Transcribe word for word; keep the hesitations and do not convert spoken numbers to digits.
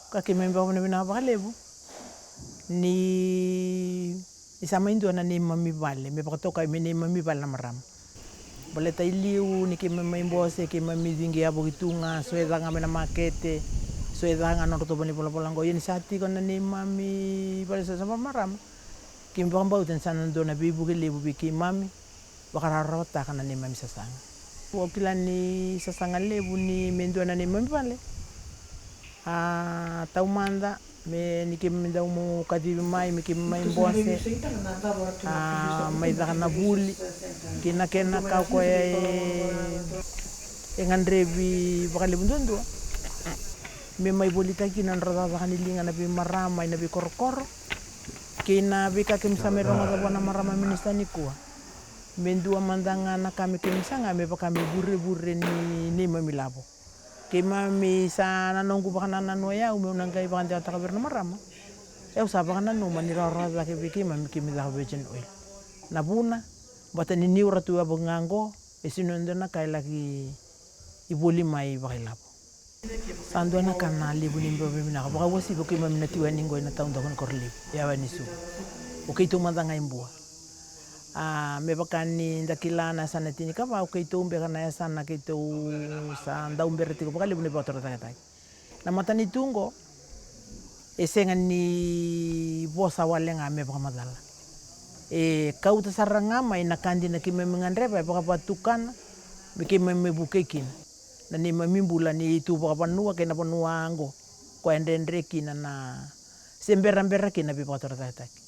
Ka keimami vakavinavinaka vakalevu ni, ni sa mai dua na neimami vale me vakatokai me neimami vale na marama. Baleta i liu ni keimami mai bose, keimami ciqi yavoki tu ga, so e ca ga mai na makete, so e ca ga na nodratou vale ni volavola oqo. Ia ni sa tiko na neimami vale sa, sa marama, keimami vakabauta ni sa na dua na veivuke levu vei keimami vakarawarawataka na neimami sasaga. Au kila ni sasaga levu ni me dua na neimami vale. A, taumada me ni keimami dau mu kacivi mai, me keimami mai bose, a, mai caka na vuli kei na kena ka o koya e, e gadrevi vakalevu duadua. Me mai volitaki kina na nodra cakacaka ni liga na veimarama ena veikorokoro kei na veika keimami sa mai rogoca vua na marama minisita nikua. Me dua mada ga na ka me keimami saga me vaka me vurevure ni neimami lavo. Keimami sa na noqu vakanananu o yau meu na qai vakadewataka vei ira na marama. Au sa vakananuma ni rawarawa cake vei keimami keimami caka virgin oil. Na vuna, baleta ni niu ra tu yavoki ga oqo, e sega ni dua na ka e laki voli mai vakailavo. Sa dua na ka na levu ni bau veivinaka vakauasivi o keimami na tiwani oqo ena taudaku ni Korolevu, Yawani Suva. O keitou mada ga e Bua. A, me vaka ni da kila na yasana tinikava, o keitou beka na yasana keitou sa dau bera tiko vakalevu na vakatorocaketaki. Na matanitu oqo e sega ni vosa wale ga me vakamacala. E kauta sara ga mai na ka dina keimami gadreva, e vakavatukana me keimami vukei kina na neimami bula ni tu vakavanua kei na vanua oqo, koya e dredre kina na, se berabera kina na veivakatorocaketaki.